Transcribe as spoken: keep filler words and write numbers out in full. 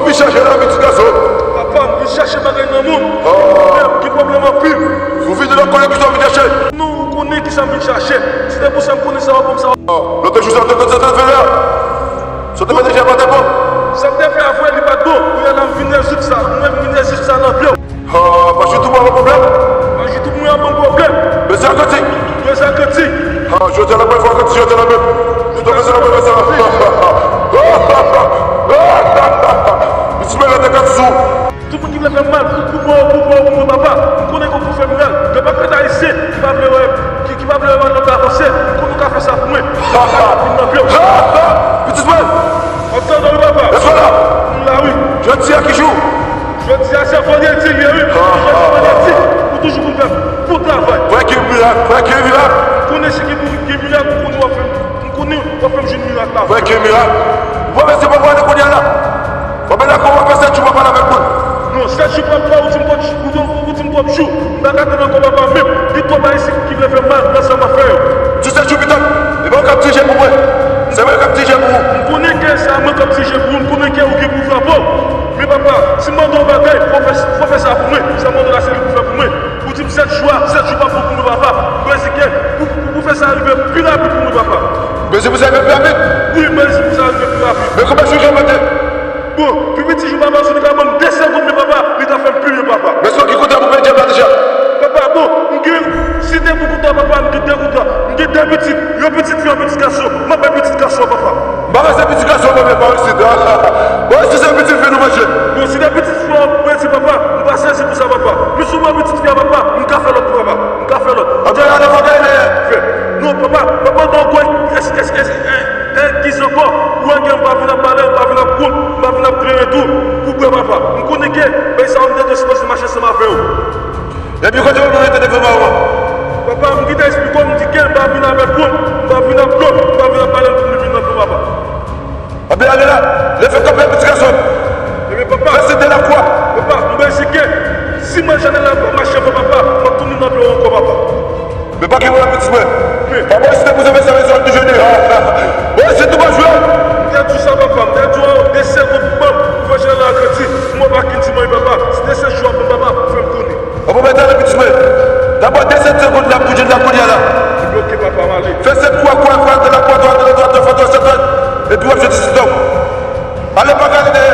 Vin chache la, pitit gason. Papa, m vin chache bagay nan mond. Mèm, gen pwoblèm anpil. Ou vini la, konnen ki sa w vin chache. Non, ou konnen ki sa m vin chache. Si te pou sa, m konnen sa w ap ban m sa. Lòt jou, sa w te fè, sa w te fè la. Sa w te fè deja pa te bon. Sa m te fè a vre, li pa t bon. Kounye a la, m vin rezoud sa. Mwen, m vin rezoud sa nan pye w. Ah, pa chita, pa gen pwoblèm. Pa chita, mwen, pa gen pwoblèm. Bezwen kantik. Bezwen kantik. Ah, jodi a la, mwen fè kantik, jodi a la menm. Jodi a la, mwen fè sa. Pitit mwen la te kat sou. Tout moun ki vle fè m mal, pou, pou mwen, pou mwen, pou mwen, papa. M konnen ke w pou fè m mal. Gen pakèt Ayisyen ki pa vle wè, ki, ki pa vle wè m al nan avanse. M konnen w ka fè sa pou mwen. Vin nan pye w. Pitit mwen. Antann wi, papa. Èske w la? M la, wi. Jodi a ki jou? Jodi a se vandredi, wi. Jodi a se vandredi. Ou toujou pou fè bon travay. Vrè ke mirak, vrè ke mirak. M konnen si gen pou gen mirak, m konnen w ap fè m, m konnen w ap fè m jwenn mirak la. Vrè ke mirak. Bon, men se pa pou ale kounye a la. Bon, men la, kòman fè sèt jou pa pale avèk moun? Non, sèt jou pa pale, ou di m twòp jou, ou di m, ou di m twòp jou. M pa ka tann ankò, papa, menm. Gen twòp Ayisyen ki vle fè m mal nan sa m ap fè yo. Di sèt jou pita. E pa ou k ap dirije pou mwen. Se mwen k ap dirije pou ou. M konnen ke se mwen k ap dirije pou ou, m konnen ke ou gen pou frape w. Men papa, si m mande w yon bagay, fò w fè, fò w fè sa pou mwen. Sa m mande w la, se li pou fè pou mwen. Ou di m sèt jou a, sèt jou pa bon pou mwen, papa. M bezwen ke pou, pou, pou fè sa rive pi rapid pou mwen, papa. Bezwen pou sa rive pi rapid? Wi, m bezwen pou sa rive pi rapid. Men konbyen jou k ap mande? Bon, pi piti jou papa, si li ka ban m de segonn, men papa, li ta fè m pi byen, papa. Men sou ki kontra pou peye djab la deja? Papa, bon, m gen, si te pou kontra, papa, m gen de kontra. M gen de pitit, yon pitit fi, yon pitit gason. M ap bay pitit gason, papa. M pa wè se pitit gason mwen menm pa isit. Bon, si se pitit fi nou manje. Bon, si se pitit fi, mwen di, papa, m pa sezi pou sa, papa. Men si w ban pitit fi a, papa, m ka fè lòt tou, papa. M ka fè lòt. Antre la nan bagay dèyè. Fè. Non, papa, papa, non, kwè, es, es, es, eh, eh, ki ankò? Ou wè ke m pa vin ap pale, m pa vin ap kont, m pa vin ap klere tou, pou bwè, papa. M konnen ke, men sa, m te sipoze mache ansanm avè w. Epi kote w rete devan mawon an? Papa, m gentan esplike w, m di ke m pa vin avèk kont, m pa vin ap kont, m pa vin ap pale pou m vin nan pye w, papa. Anben, ale la, leve kanpe, pitit gason. Ebyen, papa. Fè siy de lakwa. Papa, m bezwen ke, si mwen jwenn la, mache avè papa, m ap tounen nan pye w ankò, papa. Men pa gen pwoblèm, pitit mwen. Papa, si te pou sa, sa, sa, toujou di. Bon, se tou pa jwe. M te di w sa, papa, m te di w de segonn pou ban m, pou fè jèn la grandi. Mwen pa kin di mwen, papa, si te se jou a pou papa, pou fè m konnen. An bon, mèt ale, pitit mwen. Dabò de sèt segonn la pou jwenn la kounye a la. Ebyen, oke, papa, m ale. Fè sèt kwa, kwa, kwa, de la kwa, twa, de la twa, twa, twa, sèt, twa. Epi w ap jwenn disit la. Ale, pa gade dèyè.